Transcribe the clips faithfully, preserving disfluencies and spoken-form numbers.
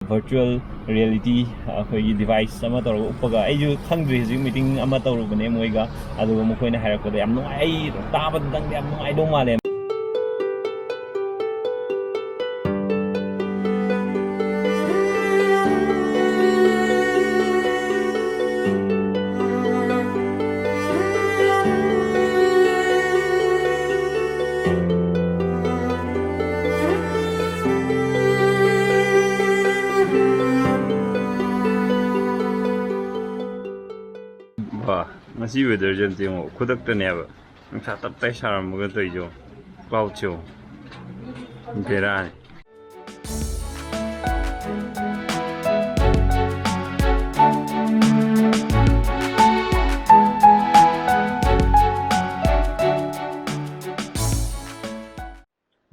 Virtual reality ꯑꯩꯈꯣꯏꯒꯤ device ꯑꯃ ꯇꯧꯔꯒ ꯎꯞꯄꯒ, ꯑꯩꯁꯨ ꯈꯪꯗ꯭ꯔꯤ, ꯍꯧꯖꯤꯛ ꯃꯤꯇꯤꯡ ꯑꯃ ꯇꯧꯔꯨꯕꯅꯦ ꯃꯣꯏꯒ, ꯑꯗꯨꯒ ꯃꯈꯣꯏꯅ ꯍꯥꯏꯔꯛꯄꯗ ꯌꯥꯝ ꯅꯨꯡꯉꯥꯏ, ꯑꯩ ꯇꯥꯕꯗꯪꯗ ꯌꯥꯝ ꯅꯨꯡꯉꯥꯏꯗꯧ ꯃꯥꯜꯂꯦ꯫ ꯋꯥ, ꯉꯁꯤ ꯋꯦꯗꯔꯁꯦ ꯑꯝꯇ ꯌꯦꯡꯉꯣ, ꯈꯨꯗꯛꯇꯅꯦꯕ ꯅꯨꯡꯁꯥ ꯇꯞ ꯇꯥꯏ ꯁꯥꯔꯝꯃꯒ ꯇꯧꯔꯤꯁꯦ, ꯀ꯭ꯂꯥꯎꯗꯁꯦ ꯌꯦꯡꯉꯣ, ꯕꯦꯔꯥꯅꯤ꯫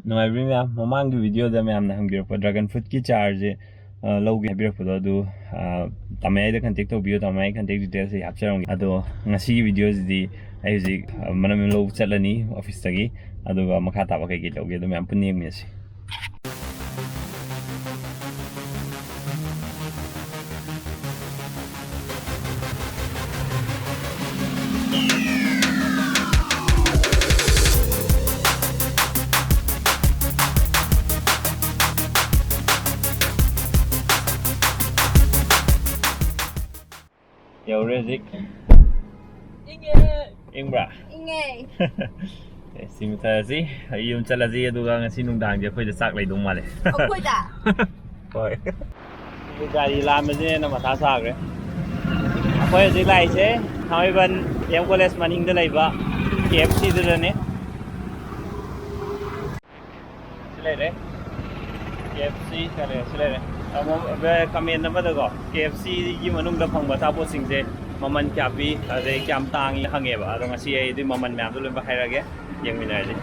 ꯅꯨꯡꯉꯥꯏꯕ꯭ꯔꯤ ꯃꯌꯥꯝ? ꯃꯃꯥꯡꯒꯤ ꯚꯤꯗꯤꯑꯣꯗ ꯃꯌꯥꯝꯅ ꯍꯪꯕꯤꯔꯛꯄ ꯗ꯭ꯔꯥꯒꯟ ꯐ꯭ꯔꯨꯠꯀꯤ ꯆꯥꯔꯁꯦ, ꯑ, ꯂꯧꯒꯦ ꯍꯥꯏꯕꯤꯔꯛꯄꯗꯣ, ꯑꯗꯨ, ꯑ, ꯇꯥꯃꯌꯥꯏꯗ ꯀꯟꯇꯦꯛ ꯇꯧꯕꯤꯌꯨ꯫ ꯇꯥꯃꯌꯥꯏ ꯀꯟꯇꯦꯛ ꯗꯤꯇꯦꯜꯁ ꯑꯩ ꯍꯥꯞꯆꯔꯝꯒꯦ꯫ ꯑꯗꯣ ꯉꯁꯤꯒꯤ ꯚꯤꯗꯤꯑꯣꯁꯤꯗꯤ ꯑꯩ ꯍꯧꯖꯤꯛ, ꯑ, ꯃꯅꯝ ꯂꯧꯕ ꯆꯠꯂꯅꯤ ꯑꯣꯐꯤꯁꯇꯒꯤ, ꯑꯗꯨꯒ ꯃꯈꯥ ꯇꯥꯕ ꯀꯩꯀꯩ ꯂꯧꯒꯦ ꯑꯗꯨ ꯃꯌꯥꯝ ꯄꯨꯟꯅ ꯌꯦꯡꯃꯤꯟꯅꯁꯤ꯫ ꯌꯧꯔꯦ ꯍꯧꯖꯤꯛ꯫ ꯏꯪꯉꯦ꯫ ꯏꯪꯕ꯭ꯔꯥ? ꯏꯪꯉꯦ꯫ ꯑꯦ, ꯁꯤ ꯃꯨꯊꯔꯁꯤ, ꯑꯩ ꯌꯨꯝ ꯆꯠꯂꯁꯤ, ꯑꯗꯨꯒ ꯉꯁꯤ ꯅꯨꯡꯗꯥꯡꯁꯦ ꯑꯩꯈꯣꯏꯗ ꯆꯥꯛ ꯂꯩꯗꯧ ꯃꯥꯜꯂꯦ꯫ ꯑꯩꯈꯣꯏꯗ? ꯍꯣꯏ꯫ ꯒꯥꯔꯤ ꯂꯥꯝꯕꯁꯤꯅ ꯍꯦꯟꯅ ꯃꯊꯥ ꯁꯥꯈ꯭ꯔꯦ꯫ ꯑꯩꯈꯣꯏ ꯍꯧꯖꯤꯛ ꯂꯥꯛꯏꯁꯦ ꯊꯥꯡꯃꯩꯕꯟ ꯗꯤ ꯑꯦꯝ ꯀꯣꯂꯦꯖ ꯃꯅꯤꯡꯗ ꯂꯩꯕ ꯀꯦ ꯑꯦꯐ ꯁꯤꯗꯨꯗꯅꯦ꯫ ꯁꯤ ꯂꯩꯔꯦ꯫ ꯀꯦ ꯑꯦꯐ ꯁꯤ ꯁꯤ ꯂꯩꯔꯦ, ꯁꯤ ꯂꯩꯔꯦ꯫ ꯑꯃꯨꯛ ꯀꯃꯦꯟ ꯑꯃꯗꯀꯣ ꯀꯦ ꯑꯦꯐ ꯁꯤꯒꯤ ꯃꯅꯨꯡꯗ ꯐꯪꯕ ꯑꯆꯥꯄꯣꯠꯁꯤꯡꯁꯦ ꯃꯃꯜ ꯀꯌꯥ ꯄꯤ, ꯑꯗꯩ ꯀꯌꯥꯝ ꯇꯥꯡꯉꯤ ꯍꯪꯉꯦꯕ꯫ ꯑꯗꯣ ꯉꯁꯤ ꯑꯩ ꯑꯗꯨꯒꯤ ꯃꯃꯜ ꯃꯌꯥꯝꯗꯣ ꯂꯣꯏꯅꯃꯛ ꯍꯥꯏꯔꯛꯑꯒꯦ, ꯌꯦꯡꯃꯤꯟꯅꯔꯁꯤ꯫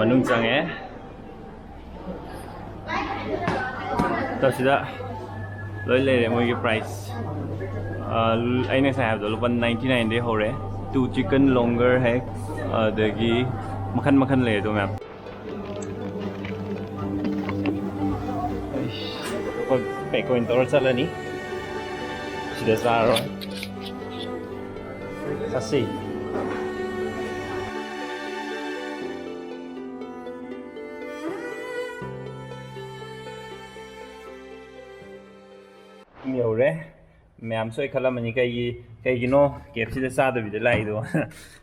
ꯃꯅꯨꯡ ꯆꯪꯉꯦ꯫ ꯇꯧꯁꯤꯗ ꯂꯣꯏ ꯂꯩꯔꯦ ꯃꯣꯏꯒꯤ ꯄ꯭ꯔꯥꯏꯁ꯫ ꯑꯩꯅ ꯉꯁꯥꯏ ꯍꯥꯏꯕꯗꯣ ꯂꯨꯄꯥ ꯅꯥꯏꯟꯇꯤ ꯅꯥꯏꯟꯗꯩ ꯍꯧꯔꯦ꯫ ꯇꯨ ꯆꯤꯀꯟ ꯂꯣꯡꯒꯔ ꯍꯦꯛ, ꯑꯗꯒꯤ ꯃꯈꯟ ꯃꯈꯟ ꯂꯩ ꯑꯗꯨ ꯃꯌꯥꯝ꯫ ꯑꯩꯈꯣꯏ ꯄꯦꯛ ꯑꯣꯏꯅ ꯇꯧꯔ ꯆꯠꯂꯅꯤ꯫ ꯁꯤꯗ ꯆꯥꯔꯣꯏ꯫ ꯆꯠꯁꯤ꯫ ꯌꯧꯔꯦ꯫ ꯃꯌꯥꯝ ꯁꯣꯏ ꯈꯜꯂꯝꯃꯅꯤ, ꯀꯩꯒꯤ, ꯀꯩꯒꯤꯅꯣ ꯀꯦꯞꯁꯤꯗ ꯆꯥꯗꯕꯤꯗ ꯂꯥꯛꯏꯗꯣ?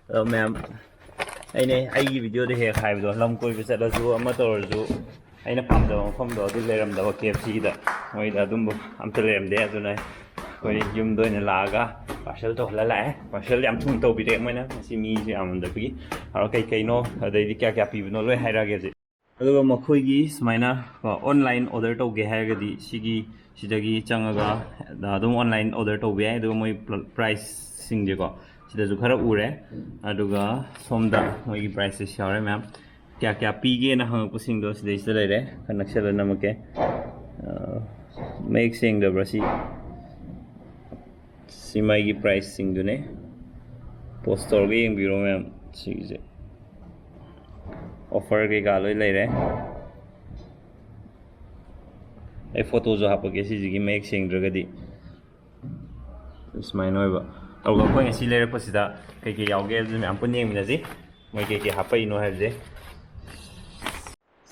ꯑꯗꯣ ꯃꯌꯥꯝ, ꯑꯩꯅ ꯑꯩꯒꯤ ꯚꯤꯗꯤꯑꯣꯗ ꯍꯦꯛ ꯍꯥꯏꯕꯗꯣ, ꯂꯝ ꯀꯣꯏꯕ ꯆꯠꯂꯁꯨ ꯑꯃ ꯇꯧꯔꯁꯨ ꯑꯩꯅ ꯄꯥꯝꯖꯕ ꯃꯐꯝꯗꯣ ꯑꯗꯨ ꯂꯩꯔꯝꯗꯕ꯫ ꯀꯦꯞꯁꯤꯗ ꯃꯣꯏꯗ ꯑꯗꯨꯝꯕ ꯑꯝꯇ ꯂꯩꯔꯝꯗꯦ꯫ ꯑꯗꯨꯅ ꯑꯩꯈꯣꯏ ꯌꯨꯝꯗ ꯑꯣꯏꯅ ꯂꯥꯛꯑꯒ ꯄꯥꯔꯁꯦꯜ ꯇꯧꯍꯜꯂ ꯂꯥꯛꯑꯦ꯫ ꯄꯥꯔꯁꯦꯜ ꯌꯥꯝ ꯊꯨꯅ ꯇꯧꯕꯤꯔꯛꯑꯦ ꯃꯣꯏꯅ, ꯉꯁꯤ ꯃꯤꯁꯨ ꯌꯥꯝꯃꯟꯗꯕꯒꯤ꯫ ꯑꯗꯣ ꯀꯩ ꯀꯩꯅꯣ, ꯑꯗꯩꯗꯤ ꯀꯌꯥ ꯀꯌꯥ ꯄꯤꯕꯅꯣ ꯂꯣꯏ ꯍꯥꯏꯔꯛꯑꯒꯦ ꯍꯧꯖꯤꯛ꯫ ꯑꯗꯨꯒ ꯃꯈꯣꯏꯒꯤ ꯁꯨꯃꯥꯏꯅ ꯑꯣꯟꯂꯥꯏꯟ ꯑꯣꯔꯗꯔ ꯇꯧꯒꯦ ꯍꯥꯏꯔꯒꯗꯤ ꯁꯤꯒꯤ, ꯁꯤꯗꯒꯤ ꯆꯪꯉꯒ ꯑꯗꯨꯝ ꯑꯣꯟꯂꯥꯏꯟ ꯑꯣꯔꯗꯔ ꯇꯧꯕ ꯌꯥꯏ꯫ ꯑꯗꯨꯒ ꯃꯣꯏ ꯄ꯭ꯔꯥꯏꯁꯁꯤꯡꯁꯦꯀꯣ ꯁꯤꯗꯁꯨ ꯈꯔ ꯎꯔꯦ꯫ ꯑꯗꯨꯒ ꯁꯣꯝꯗ ꯃꯣꯏꯒꯤ ꯄ꯭ꯔꯥꯏꯁꯁꯦ ꯌꯥꯎꯔꯦ ꯃꯌꯥꯝ꯫ ꯀꯌꯥ ꯀꯌꯥ ꯄꯤꯒꯦꯅ ꯍꯪꯉꯛꯄꯁꯤꯡꯗꯣ ꯁꯤꯗꯩꯁꯤꯗ ꯂꯩꯔꯦ꯫ ꯈꯔ ꯅꯛꯁꯜꯂ ꯅꯝꯃꯛꯀꯦ꯫ ꯑ, ꯃꯌꯦꯛ ꯁꯦꯡꯗꯕ꯭ꯔꯥ ꯁꯤ? ꯁꯤ ꯃꯥꯒꯤ ꯄ꯭ꯔꯥꯏꯁꯁꯤꯡꯗꯨꯅꯦ꯫ ꯄꯣꯁ ꯇꯧꯔꯒ ꯌꯦꯡꯕꯤꯔꯣ ꯃꯌꯥꯝ꯫ ꯁꯤꯒꯤꯁꯦ ꯑꯣꯐꯔ ꯀꯩꯀꯥ ꯂꯣꯏ ꯂꯩꯔꯦ꯫ ꯑꯩ ꯐꯣꯇꯣꯁꯨ ꯍꯥꯞꯄꯛꯀꯦ ꯁꯤꯁꯤꯒꯤ ꯃꯌꯦꯛ ꯁꯦꯡꯗ꯭ꯔꯒꯗꯤ꯫ ꯁꯨꯃꯥꯏꯅ ꯑꯣꯏꯕ꯫ ꯑꯗꯨꯒ ꯑꯩꯈꯣꯏ ꯉꯁꯤ ꯂꯩꯔꯛꯄꯁꯤꯗ ꯀꯩꯀꯩ ꯌꯥꯎꯒꯦ ꯍꯥꯏꯕꯗꯨ ꯃꯌꯥꯝ ꯄꯨꯟꯅ ꯌꯦꯡꯃꯤꯟꯅꯁꯤ꯫ ꯃꯣꯏ ꯀꯩꯀꯩ ꯍꯥꯞꯄꯛꯏꯅꯣ ꯍꯥꯏꯕꯁꯦ꯫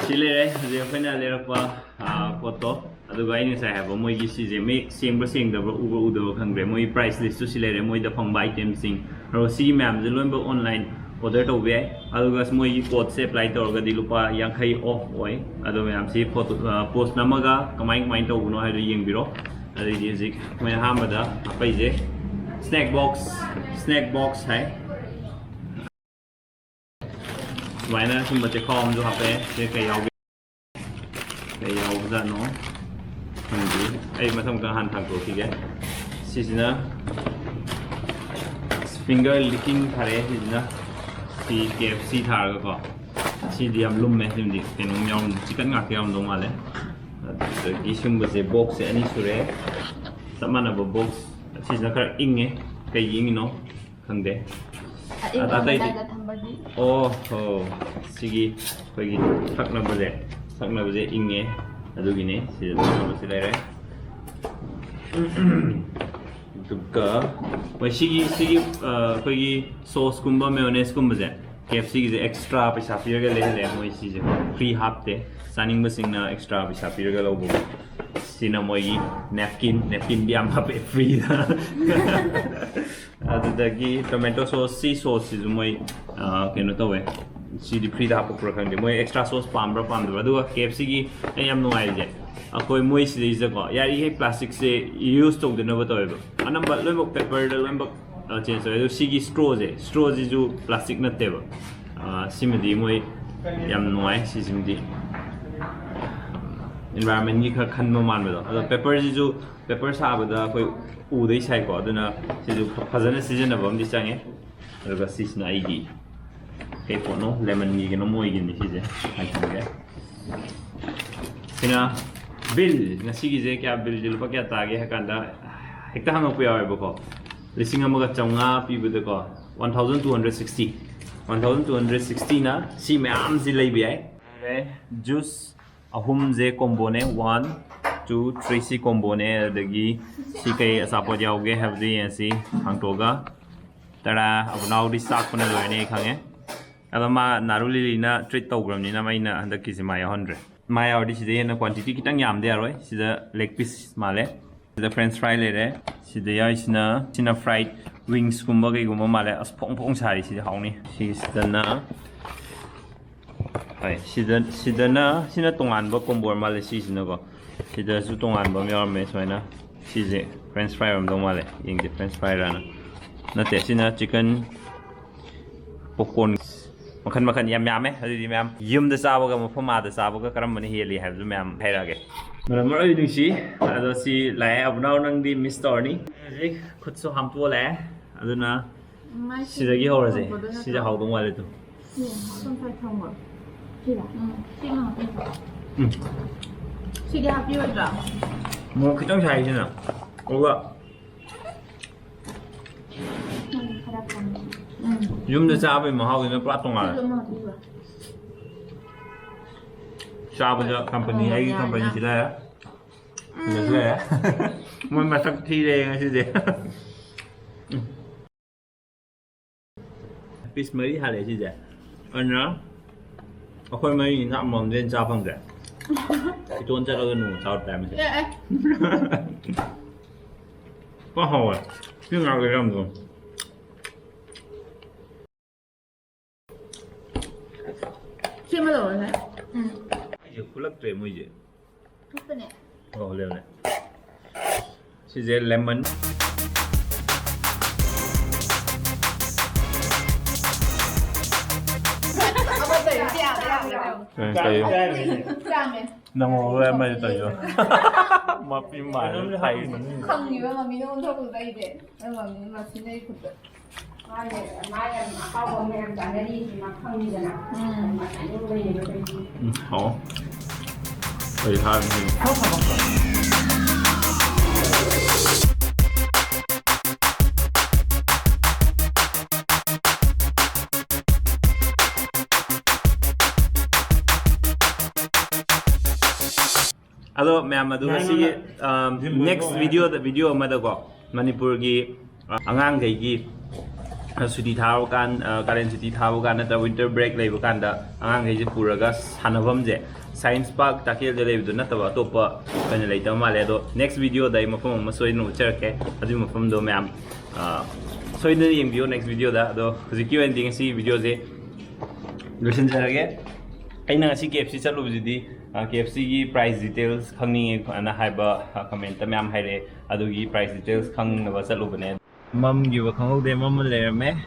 ꯁꯤ ꯂꯩꯔꯦ ꯍꯧꯖꯤꯛ ꯑꯩꯈꯣꯏꯅ ꯂꯩꯔꯛꯄ, ꯑꯥ, ꯄꯣꯠꯇꯣ꯫ ꯑꯗꯨꯒ ꯑꯩꯅ ꯉꯁꯥꯏ ꯍꯥꯏꯕ ꯃꯣꯏꯒꯤ ꯁꯤꯁꯦ ꯃꯌꯦꯛ ꯁꯦꯡꯕ꯭ꯔꯥ ꯁꯦꯡꯗꯕ꯭ꯔꯥ, ꯎꯕ꯭ꯔꯥ ꯎꯗꯕ꯭ꯔꯥ ꯈꯪꯗ꯭ꯔꯦ꯫ ꯃꯣꯏ ꯄ꯭ꯔꯥꯏꯁ ꯂꯤꯁꯇꯨ ꯁꯤ ꯂꯩꯔꯦ, ꯃꯣꯏꯗ ꯐꯪꯕ ꯑꯥꯏꯇꯦꯝꯁꯤꯡ꯫ ꯑꯗꯨꯒ ꯁꯤꯒꯤ ꯃꯌꯥꯝꯁꯦ ꯂꯣꯏꯅꯃꯛ ꯑꯣꯟꯂꯥꯏꯟ ꯑꯣꯔꯗꯔ ꯇꯧꯕ ꯌꯥꯏ꯫ ꯑꯗꯨꯒ ꯃꯣꯏꯒꯤ ꯀꯣꯗꯁꯦ ꯑꯦꯄ꯭ꯂꯥꯏ ꯇꯧꯔꯒꯗꯤ ꯂꯨꯄꯥ ꯌꯥꯡꯈꯩ ꯑꯣꯐ ꯑꯣꯏ꯫ ꯑꯗꯣ ꯃꯌꯥꯝꯁꯤ ꯐꯣꯇꯣ, ꯑ, ꯄꯣꯁ ꯅꯝꯃꯒ ꯀꯃꯥꯏ ꯀꯃꯥꯏꯅ ꯇꯧꯕꯅꯣ ꯍꯥꯏꯗꯣ ꯌꯦꯡꯕꯤꯔꯣ꯫ ꯑꯗꯩꯗꯤ ꯍꯧꯖꯤꯛ ꯃꯣꯏ ꯑꯍꯥꯟꯕꯗ ꯍꯥꯞꯄꯛꯏꯁꯦ ꯁ꯭ꯅꯦꯛ ꯕꯣꯛꯁ, ꯁ꯭ꯅꯦꯛ ꯕꯣꯛꯁ ꯍꯥꯏ꯫ ꯁꯨꯃꯥꯏꯅ ꯁꯨꯝꯕ ꯆꯦꯈꯥꯎ ꯑꯃꯁꯨ ꯍꯥꯞꯄꯛꯑꯦ꯫ ꯁꯤꯗ ꯀꯩ ꯌꯥꯎꯒꯦ? ꯀꯩ ꯌꯥꯎꯕꯖꯥꯠꯅꯣ ꯈꯪꯗꯦ꯫ ꯑꯩ ꯃꯊꯪ ꯃꯊꯪ ꯍꯥꯟꯅ ꯊꯥꯡꯇꯣꯛꯈꯤꯒꯦ꯫ ꯁꯤꯁꯤꯅ ꯐꯤꯡꯒꯔ ꯂꯤꯀꯤꯡ ꯊꯥꯔꯛꯑꯦ꯫ ꯁꯤꯁꯤꯅ ꯁꯤ ꯀꯦ ꯑꯦꯐ ꯁꯤ ꯊꯥꯔꯒꯀꯣ꯫ ꯁꯤꯗꯤ ꯌꯥꯝ ꯂꯨꯝꯃꯦ, ꯁꯤꯃꯗꯤ ꯀꯩꯅꯣꯝ ꯌꯥꯎꯔꯝ, ꯆꯤꯛꯀꯟ ꯉꯥꯛꯇ ꯌꯥꯎꯔꯝꯗꯧ ꯃꯥꯜꯂꯦ꯫ ꯑꯗꯒꯤ ꯁꯤꯒꯨꯝꯕꯁꯦ ꯕꯣꯛꯁꯁꯦ ꯑꯅꯤ ꯁꯨꯔꯦ, ꯆꯞ ꯃꯥꯟꯅꯕ ꯕꯣꯛꯁ꯫ ꯁꯤꯁꯤꯅ ꯈꯔ ꯏꯪꯉꯦ, ꯀꯩꯒꯤ ꯏꯪꯉꯤꯅꯣ ꯈꯪꯗꯦ꯫ ꯑꯗ ꯑꯇꯩꯗꯤ ꯑꯣ ꯍꯣ, ꯁꯤꯒꯤ ꯑꯩꯈꯣꯏꯒꯤ ꯊꯛꯅꯕꯁꯦ, ꯊꯛꯅꯕꯁꯦ ꯏꯪꯉꯦ, ꯑꯗꯨꯒꯤꯅꯦ ꯁꯤꯗ ꯊꯛꯅꯕꯁꯦ ꯂꯩꯔꯦ꯫ ꯑꯗꯨꯒ ꯃꯣꯏ ꯁꯤꯒꯤ ꯁꯤꯒꯤ ꯑꯩꯈꯣꯏꯒꯤ ꯁꯣꯁꯀꯨꯝꯕ ꯃꯦꯌꯣꯅꯦꯁꯀꯨꯝꯕꯁꯦ ꯀꯦ ꯑꯦꯐ ꯁꯤꯒꯤꯁꯦ ꯑꯦꯛꯁꯇ꯭ꯔꯥ ꯄꯩꯁꯥ ꯄꯤꯔꯒ ꯂꯩꯍꯜꯂꯦ꯫ ꯃꯣꯏ ꯁꯤꯁꯦ ꯐ꯭ꯔꯤ ꯍꯥꯞꯇꯦ, ꯆꯥꯅꯤꯡꯕꯁꯤꯡꯅ ꯑꯦꯛꯁꯇ꯭ꯔꯥ ꯄꯩꯁꯥ ꯄꯤꯔꯒ ꯂꯧꯕ꯫ ꯁꯤꯅ ꯃꯣꯏꯒꯤ ꯅꯦꯞꯀꯤꯟ, ꯅꯦꯞꯀꯤꯟꯗꯤ ꯌꯥꯝ ꯍꯥꯞꯄꯦ ꯐ꯭ꯔꯤꯗ꯫ ꯑꯗꯨꯗꯒꯤ ꯇꯣꯃꯦꯇꯣ ꯁꯣꯁ, ꯁꯤ ꯁꯣꯁꯁꯤꯁꯨ ꯃꯣꯏ ꯀꯩꯅꯣ ꯇꯧꯋꯦ, ꯁꯤꯗꯤ ꯐ꯭ꯔꯤꯗ ꯍꯥꯞꯄꯛꯄ꯭ꯔꯥ ꯈꯪꯗꯦ꯫ ꯃꯣꯏ ꯑꯦꯛꯁꯇ꯭ꯔꯥ ꯁꯣꯁ ꯄꯥꯝꯕ꯭ꯔꯥ ꯄꯥꯝꯗꯕ꯭ꯔꯥ꯫ ꯑꯗꯨꯒ ꯀꯦ ꯑꯦꯐ ꯁꯤꯒꯤ ꯑꯩꯅ ꯌꯥꯝ ꯅꯨꯡꯉꯥꯏꯔꯤꯁꯦ, ꯑꯩꯈꯣꯏ ꯃꯣꯏ ꯁꯤꯗꯩꯁꯤꯗꯀꯣ ꯌꯥꯔꯤꯈꯩ ꯄ꯭ꯂꯥꯁꯇꯤꯛꯁꯦ ꯌꯨꯁ ꯇꯧꯗꯅꯕ ꯇꯧꯋꯦꯕ꯫ ꯑꯅꯝꯕ ꯂꯣꯏꯅꯃꯛ ꯄꯦꯄꯔꯗ ꯂꯣꯏꯅꯃꯛ ꯆꯦꯟꯖ ꯇꯧꯋꯦ꯫ ꯑꯗꯣ ꯁꯤꯒꯤ ꯁ꯭ꯇ꯭ꯔꯣꯁꯦ, ꯁ꯭ꯇ꯭ꯔꯣꯁꯤꯁꯨ ꯄ꯭ꯂꯥꯁꯇꯤꯛ ꯅꯠꯇꯦꯕ꯫ ꯁꯤꯃꯗꯤ ꯃꯣꯏ ꯌꯥꯝ ꯅꯨꯡꯉꯥꯏ꯫ ꯁꯤꯁꯤꯃꯗꯤ ꯏꯟꯚꯥꯏꯔꯣꯟꯃꯦꯟꯒꯤ ꯈꯔ ꯈꯟꯕ ꯃꯥꯟꯕꯗꯣ꯫ ꯑꯗꯣ ꯄꯦꯄꯔꯁꯤꯁꯨ, ꯄꯦꯄꯔ ꯁꯥꯕꯗ ꯑꯩꯈꯣꯏ ꯎꯗꯩ ꯁꯥꯏꯀꯣ, ꯑꯗꯨꯅ ꯁꯤꯁꯨ ꯐꯖꯅ ꯁꯤꯖꯤꯟꯅꯕ ꯑꯃꯗꯤ ꯆꯪꯉꯦ꯫ ꯑꯗꯨꯒ ꯁꯤꯁꯤꯅ ꯑꯩꯒꯤ ꯀꯩ ꯄꯣꯠꯅꯣ, ꯂꯦꯃꯟꯒꯤ ꯀꯩꯅꯣꯝ ꯑꯣꯏꯈꯤꯕꯅꯤ ꯁꯤꯁꯦ, ꯍꯥꯏꯈꯤꯒꯦ꯫ ꯁꯤꯅ ꯕꯤꯜ, ꯉꯁꯤꯒꯤꯁꯦ ꯀꯌꯥ, ꯕꯤꯜꯁꯦ ꯂꯨꯄꯥ ꯀꯌꯥ ꯇꯥꯒꯦ ꯍꯥꯏ ꯀꯥꯟꯗ ꯍꯦꯛꯇ ꯍꯪꯉꯛꯄ ꯌꯥꯎꯋꯦꯕꯀꯣ꯫ ꯂꯤꯁꯤꯡ ꯑꯃꯒ ꯆꯥꯝꯃꯉꯥ ꯄꯤꯕꯗꯀꯣ, one thousand two hundred sixty, one thousand two hundred sixtyꯅ ꯁꯤ ꯃꯌꯥꯝꯁꯤ ꯂꯩꯕ ꯌꯥꯏ꯫ ꯖꯨꯁ ꯑꯍꯨꯝꯁꯦ ꯀꯣꯝꯕꯣꯅꯦ, ꯋꯥꯟ, ꯇꯨ, ꯊ꯭ꯔꯤ, ꯁꯤ ꯀꯣꯝꯕꯣꯅꯦ꯫ ꯑꯗꯒꯤ ꯁꯤ ꯀꯩ ꯑꯆꯥꯄꯣꯠ ꯌꯥꯎꯒꯦ ꯍꯥꯏꯕꯗꯨ ꯌꯦꯡꯉꯁꯤ ꯍꯥꯡꯇꯣꯛꯑꯒ꯫ ꯇꯔꯥ, ꯑꯕꯨꯅꯥꯎꯗꯤ ꯆꯥꯛꯄꯅ ꯂꯣꯏꯔꯅꯤ ꯑꯩ ꯈꯪꯉꯦ꯫ ꯑꯗꯣ ꯃꯥ ꯅꯥꯔꯨ ꯂꯤꯂꯤꯅ ꯇ꯭ꯔꯤꯠ ꯇꯧꯈ꯭ꯔꯕꯅꯤꯅ ꯑꯩꯅ ꯍꯟꯗꯛꯀꯤꯁꯦ ꯃꯥ ꯌꯥꯎꯍꯟꯗ꯭ꯔꯦ꯫ ꯃꯥ ꯌꯥꯎꯔꯗꯤ ꯁꯤꯗ ꯍꯦꯟꯅ ꯀ꯭ꯋꯥꯟꯇꯤꯇꯤ ꯈꯤꯇꯪ ꯌꯥꯝꯗ ꯌꯥꯔꯣꯏ꯫ ꯁꯤꯗ ꯂꯦꯒ ꯄꯤꯁ ꯃꯥꯜꯂꯦ, ꯁꯤꯗ ꯐ꯭ꯔꯦꯟꯁ ꯐ꯭ꯔꯥꯏ ꯂꯩꯔꯦ, ꯁꯤꯗ ꯌꯥꯎꯔꯤꯁꯤꯅ, ꯁꯤꯅ ꯐ꯭ꯔꯥꯏꯗ ꯋꯤꯡꯁꯀꯨꯝꯕ ꯀꯩꯒꯨꯝꯕ ꯃꯥꯜꯂꯦ꯫ ꯑꯁ, ꯐꯣꯡ ꯐꯣꯡ ꯁꯥꯔꯤ, ꯁꯤꯗꯤ ꯍꯥꯎꯅꯤ꯫ ꯁꯤꯁꯤꯗꯅ, ꯍꯣꯏ, ꯁꯤꯗ, ꯁꯤꯗꯅ, ꯁꯤꯅ ꯇꯣꯉꯥꯟꯕ ꯀꯣꯝꯕꯣ ꯃꯥꯜꯂꯦ꯫ ꯁꯤꯁꯤꯅꯀꯣ, ꯁꯤꯗꯁꯨ ꯇꯣꯉꯥꯟꯕ ꯑꯃ ꯌꯥꯎꯔꯝꯃꯦ ꯁꯨꯃꯥꯏꯅ꯫ ꯁꯤꯁꯦ ꯐ꯭ꯔꯦꯟꯁ ꯐ꯭ꯔꯥꯏ ꯑꯣꯏꯔꯝꯗꯧ ꯃꯥꯜꯂꯦ, ꯌꯦꯡꯁꯦ, ꯐ꯭ꯔꯦꯟꯁ ꯐ꯭ꯔꯥꯏꯔꯅ꯫ ꯅꯠꯇꯦ, ꯁꯤꯅ ꯆꯤꯀꯟ ꯄꯣꯞꯀꯣꯔꯟ꯫ ꯃꯈꯟ ꯃꯈꯟ ꯌꯥꯝ ꯌꯥꯝꯃꯦ꯫ ꯑꯗꯨꯗꯤ ꯃꯌꯥꯝ ꯌꯨꯝꯗ ꯆꯥꯕꯒ ꯃꯐꯝ ꯑꯥꯗ ꯆꯥꯕꯒ ꯀꯔꯝꯕꯅ ꯍꯦꯜꯂꯤ ꯍꯥꯏꯕꯗꯨ ꯃꯌꯥꯝ ꯍꯥꯏꯔꯛꯑꯒꯦ꯫ ꯃꯅꯝ ꯃꯔꯣꯏ ꯅꯨꯡꯁꯤ꯫ ꯑꯗꯣ ꯁꯤ ꯂꯥꯛꯑꯦ, ꯑꯕꯨꯅꯥꯎ, ꯅꯪꯗꯤ ꯃꯤꯁ ꯇꯧꯔꯅꯤ꯫ ꯍꯧꯖꯤꯛ ꯈꯨꯠꯁꯨ ꯍꯥꯝꯇꯣꯛꯑ ꯂꯥꯛꯑꯦ꯫ ꯑꯗꯨꯅ ꯁꯤꯗꯒꯤ ꯍꯧꯔꯁꯦ꯫ ꯁꯤꯁꯦ ꯍꯥꯎꯗꯧ ꯃꯥꯜꯂꯦ꯫ ꯇꯨ, ꯁꯣꯝ ꯁꯥꯏ ꯊꯝꯈ꯭ꯔꯣ꯫ ꯁꯤꯔ? ꯎꯝ, ꯁꯤꯃ ꯍꯥꯞꯄꯤꯔꯣ꯫ ꯎꯝ꯫ ꯁꯤꯗꯤ ꯍꯥꯞꯄꯤꯔꯣꯏꯗ꯭ꯔꯥ? ꯃꯣꯔꯣꯛ ꯈꯤꯇꯪ ꯁꯥꯏ ꯁꯤꯅ꯫ ꯑꯗꯨꯒ ꯎꯝ, ꯈꯔ ꯀꯪꯉꯦ꯫ ꯎꯝ꯫ ꯌꯨꯝꯗ ꯆꯥꯕꯒꯤ ꯃꯍꯥꯎꯁꯤꯅ ꯄꯨꯔꯥ ꯇꯣꯉꯥꯜꯂꯦ꯫ ꯁꯤꯁꯨ ꯑꯃ ꯍꯥꯞꯄꯤꯔꯣ꯫ ꯆꯥꯕꯗ ꯀꯝꯄꯅꯤ, ꯑꯣ, ꯑꯩꯒꯤ ꯌꯥꯔꯦ, ꯀꯝꯄꯅꯤ ꯌꯥꯔꯦ꯫ ꯁꯤꯗ ꯂꯩꯔꯦ꯫ ꯁꯤꯗꯁꯨ ꯂꯩꯔꯦ꯫ ꯃꯣꯏ ꯃꯁꯛ ꯊꯤꯔꯦ ꯉꯁꯤꯗꯤ꯫ ꯄꯤꯁ ꯃꯔꯤ ꯍꯥꯜꯂꯦ ꯁꯤꯁꯦ꯫ ꯑꯗꯨꯅ ꯑꯩꯈꯣꯏ ꯃꯔꯤꯅꯤꯅ ꯑꯃꯃꯝꯗꯩ ꯍꯦꯟꯅ ꯆꯥ ꯐꯪꯗ꯭ꯔꯦ꯫ ꯏꯇꯣꯟ ꯆꯠꯂꯒ ꯅꯣꯡꯃ ꯆꯥꯔꯨ ꯇꯥꯔꯦ ꯃꯁꯤ꯫ ꯑꯦ, ꯑꯦ꯫ ꯄꯨꯔꯥ ꯍꯥꯎꯋꯦ꯫ ꯁꯤ ꯉꯥ ꯂꯩꯔꯝꯗꯣ꯫ ꯁꯤ ꯑꯃ ꯂꯧꯔꯣꯅꯦ꯫ ꯎꯝ꯫ ꯑꯩꯁꯦ ꯈꯨꯠꯂꯛꯇ꯭ꯔꯦ ꯃꯣꯏꯁꯦ꯫ ꯊꯨꯞꯄꯅꯦ꯫ ꯑꯣ, ꯂꯩꯕꯅꯦ꯫ ꯁꯤꯁꯦ lemon꯫ ꯑꯃ ꯇꯧꯔꯤꯁꯦ ꯌꯥꯗ ꯌꯥꯗ ꯌꯥꯗ꯫ ꯀꯩ, ꯀꯩ? ꯆꯥꯝꯃꯦ꯫ ꯅꯪ ꯃꯣꯔꯣꯛ ꯑꯃ ꯇꯧꯔꯤꯗꯣ꯫ ꯃꯄꯤ ꯃꯥꯜꯂꯦ, ꯈꯥꯏ ꯃꯅꯨꯡ꯫ ꯈꯪꯉꯤꯕ ꯃꯃꯤꯅ ꯑꯣꯟꯊꯣꯛꯄꯗꯨꯗ ꯑꯩꯗꯤ꯫ ꯑꯩ ꯃꯃꯤꯅ ꯃꯁꯤꯅ ꯑꯩ ꯈꯨꯠꯇ꯫ ꯃꯥꯅꯦ, ꯃꯥ ꯌꯥꯝ ꯑꯍꯥꯎꯕ ꯑꯃ ꯌꯥꯝ ꯆꯥꯅꯔꯤ, ꯃꯥ ꯈꯪꯉꯤꯗꯅ꯫ ꯎꯝ꯫ ꯃꯥ ꯆꯥꯅꯤꯡꯕꯩꯅꯦꯕ ꯇꯧꯔꯤꯁꯦ꯫ ꯎꯝ, ꯍꯥꯎ꯫ ꯀꯩ ꯍꯥꯏꯔꯨꯅꯤ? ꯑꯗꯣ ꯃꯌꯥꯝ, ꯑꯗꯨ ꯉꯁꯤꯒꯤ, ꯉꯥꯏ, ꯉꯥꯏ꯫ ꯑꯝ, ꯖꯤꯝ ꯂꯣꯏꯕ next ꯉꯥꯏ꯫ Video ꯗ, video ꯑꯃꯗꯀꯣ, ꯃꯅꯤꯄꯨꯔꯒꯤ, ꯑ, ꯑꯉꯥꯡꯈꯩꯒꯤ, ꯑ, ꯁꯨꯇꯤ ꯊꯥꯕ ꯀꯥꯟ, ꯑ, ꯀꯥꯂꯦꯟ ꯁꯨꯇꯤ ꯊꯥꯕ ꯀꯥꯟ ꯅꯠꯇ꯭ꯔꯒ winter break ꯂꯩꯕ ꯀꯥꯟꯗ ꯑꯉꯥꯡꯈꯩꯁꯦ ꯄꯨꯔꯒ ꯁꯥꯟꯅꯐꯝꯁꯦ, Science Park ꯇꯥꯛꯀꯦꯜꯗ ꯂꯩꯕꯗꯣ ꯅꯠꯇꯕ ꯑꯇꯣꯞꯄ ꯑꯣꯏꯅ ꯂꯩꯇꯕ ꯃꯥꯜꯂꯦ꯫ ꯑꯗꯣ next video ꯗ ꯑꯩ ꯃꯐꯝ ꯑꯃ ꯁꯣꯏꯗꯅ ꯎꯠꯆꯔꯛꯀꯦ꯫ ꯑꯗꯨꯒꯤ ꯃꯐꯝꯗꯣ ꯃꯌꯥꯝ, ꯑ, ꯁꯣꯏꯗꯅ ꯌꯦꯡꯕꯤꯌꯣ next video ꯗ꯫ ꯑꯗꯣ ꯍꯧꯖꯤꯛꯀꯤ ꯑꯣꯏꯅꯗꯤ ꯉꯁꯤ video ꯁꯦ ꯂꯣꯏꯁꯤꯟꯖꯔꯒꯦ꯫ ꯑꯩꯅ ꯉꯁꯤ K F C ꯆꯠꯂꯨꯕꯁꯤꯗꯤ, ꯑ, K F C ꯒꯤ price details ꯈꯪꯅꯤꯡꯉꯦ ꯑꯅ ꯍꯥꯏꯕ, ꯑ, comment ꯇ ꯃꯌꯥꯝ ꯍꯥꯏꯔꯛꯑꯦ꯫ ꯑꯗꯨꯒꯤ price details ꯈꯪꯅꯕ ꯆꯠꯂꯨꯕꯅꯦ꯫ ꯃꯝꯈꯤꯕ ꯈꯪꯍꯧꯗꯦ, ꯃꯝꯃ ꯂꯩꯔꯝꯃꯦ꯫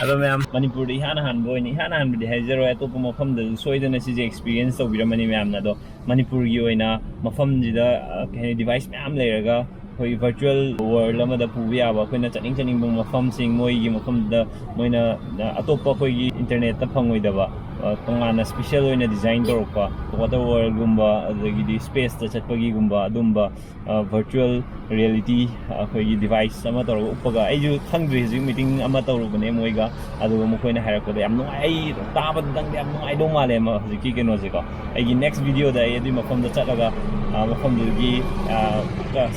ꯑꯗꯣ ꯃꯌꯥꯝ, ꯃꯅꯤꯄꯨꯔꯗ ꯏꯍꯥꯟ ꯍꯥꯟꯕ ꯑꯣꯏꯅ, ꯏꯍꯥꯟ ꯍꯥꯟꯕꯗꯤ ꯍꯥꯏꯖꯔꯣꯏ, ꯑꯇꯣꯞꯄ ꯃꯐꯝꯗꯁꯨ ꯁꯣꯏꯗꯅ ꯁꯤꯁꯦ experience ꯇꯧꯕꯤꯔꯝꯃꯅꯤ ꯃꯌꯥꯝꯅ꯫ ꯑꯗꯣ ꯃꯅꯤꯄꯨꯔꯒꯤ ꯑꯣꯏꯅ ꯃꯐꯝꯁꯤꯗ, ꯑ, ꯀꯩ ꯍꯥꯏꯅꯤ, device ꯃꯌꯥꯝ ꯂꯩꯔꯒ, ꯑꯩꯈꯣꯏ ꯚꯔꯆꯨꯋꯦꯜ ꯋꯥꯔꯜ ꯑꯃꯗ ꯄꯨꯕ ꯌꯥꯕ, ꯑꯩꯈꯣꯏꯅ ꯆꯠꯅꯤꯡ ꯆꯠꯅꯤꯡꯕ ꯃꯐꯝꯁꯤꯡ, ꯃꯣꯏꯒꯤ ꯃꯐꯝꯗꯨꯗ ꯃꯣꯏꯅ, ꯑ, ꯑꯇꯣꯞꯄ ꯑꯩꯈꯣꯏꯒꯤ ꯏꯟꯇꯔꯅꯦꯠꯇ ꯐꯪꯉꯣꯏꯗꯕ, ꯑ, ꯇꯣꯉꯥꯟꯅ ꯁ꯭ꯄꯤꯁꯦꯜ ꯑꯣꯏꯅ ꯗꯤꯖꯥꯏꯟ ꯇꯧꯔꯛꯄ ꯋꯥꯇꯔ ꯋꯥꯔꯜꯒꯨꯝꯕ, ꯑꯗꯒꯤꯗꯤ ꯁ꯭ꯄꯦꯁꯇ ꯆꯠꯄꯒꯤꯒꯨꯝꯕ, ꯑꯗꯨꯝꯕ, ꯑ, ꯚꯔꯆꯨꯋꯦꯜ ꯔꯤꯌꯦꯂꯤꯇꯤ ꯑꯩꯈꯣꯏꯒꯤ ꯗꯤꯚꯥꯏꯁ ꯑꯃ ꯇꯧꯔꯒ ꯎꯞꯄꯒ, ꯑꯩꯁꯨ ꯈꯪꯗ꯭ꯔꯤ, ꯍꯧꯖꯤꯛ ꯃꯤꯇꯤꯡ ꯑꯃ ꯇꯧꯔꯨꯕꯅꯦ ꯃꯣꯏꯒ, ꯑꯗꯨꯒ ꯃꯈꯣꯏꯅ ꯍꯥꯏꯔꯛꯄꯗ ꯌꯥꯝ ꯅꯨꯡꯉꯥꯏ, ꯑꯩ ꯇꯥꯕꯗꯪꯗ ꯌꯥꯝ ꯅꯨꯡꯉꯥꯏꯗꯧ ꯃꯥꯜꯂꯦ ꯃ-, ꯍꯧꯖꯤꯛꯀꯤ ꯀꯩꯅꯣꯁꯦꯀꯣ꯫ ꯑꯩꯒꯤ ꯅꯦꯛꯁ ꯚꯤꯗꯤꯑꯣꯗ ꯑꯩ ꯑꯗꯨꯒꯤ ꯃꯐꯝꯗ ꯆꯠꯂꯒ, ꯑ, ꯃꯐꯝꯗꯨꯒꯤ, ꯑ,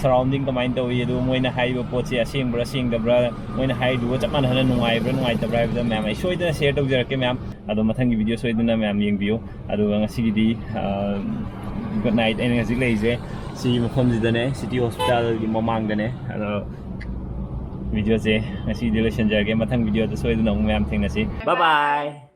ꯁꯔꯥꯎꯟꯗꯤꯡ ꯀꯃꯥꯏꯅ ꯇꯧꯏ, ꯑꯗꯨꯒ ꯃꯣꯏꯅ ꯍꯥꯏꯔꯤꯕ ꯄꯣꯠꯁꯦ ꯑꯁꯦꯡꯕ꯭ꯔꯥ ꯁꯦꯡꯗꯕ꯭ꯔꯥ, ꯃꯣꯏꯅ ꯍꯥꯏꯔꯤꯗꯨꯒ ꯆꯞ ꯃꯥꯟꯅꯅ ꯅꯨꯡꯉꯥꯏꯕ꯭ꯔꯥ ꯅꯨꯡꯉꯥꯏꯇꯕ꯭ꯔꯥ ꯍꯥꯏꯕꯗꯣ ꯃꯌꯥꯝ ꯑꯩ ꯁꯣꯏꯗꯅ ꯁꯤꯌꯔ ꯇꯧꯖꯔꯛꯀꯦ ꯃꯌꯥꯝ꯫ ꯑꯗꯣ ꯃꯊꯪꯒꯤ ꯚꯤꯗꯤꯑꯣ ꯁꯣꯏꯗꯅ ꯃꯌꯥꯝ ꯌꯦꯡꯕꯤꯌꯨ꯫ ꯑꯗꯨꯒ ꯉꯁꯤꯒꯤꯗꯤ, ꯑ, ꯒꯨꯗ ꯅꯥꯏꯠ꯫ ꯑꯩꯅ ꯍꯧꯖꯤꯛ ꯂꯩꯔꯤꯁꯦ ꯁꯤꯒꯤ ꯃꯐꯝꯁꯤꯗꯅꯦ, ꯁꯤꯇꯤ ꯍꯣꯁꯄꯤꯇꯥꯜꯒꯤ ꯃꯃꯥꯡꯗꯅꯦ꯫ ꯑꯗꯣ ꯚꯤꯗꯤꯑꯣꯁꯦ ꯉꯁꯤꯗꯤ ꯂꯣꯏꯁꯤꯟꯖꯔꯒꯦ꯫ ꯃꯊꯪ ꯚꯤꯗꯤꯑꯣꯗ ꯁꯣꯏꯗꯅ ꯑꯃꯨꯛ ꯃꯌꯥꯝ ꯊꯦꯡꯅꯁꯤ꯫ ꯕꯥꯏ ꯕꯥꯏ꯫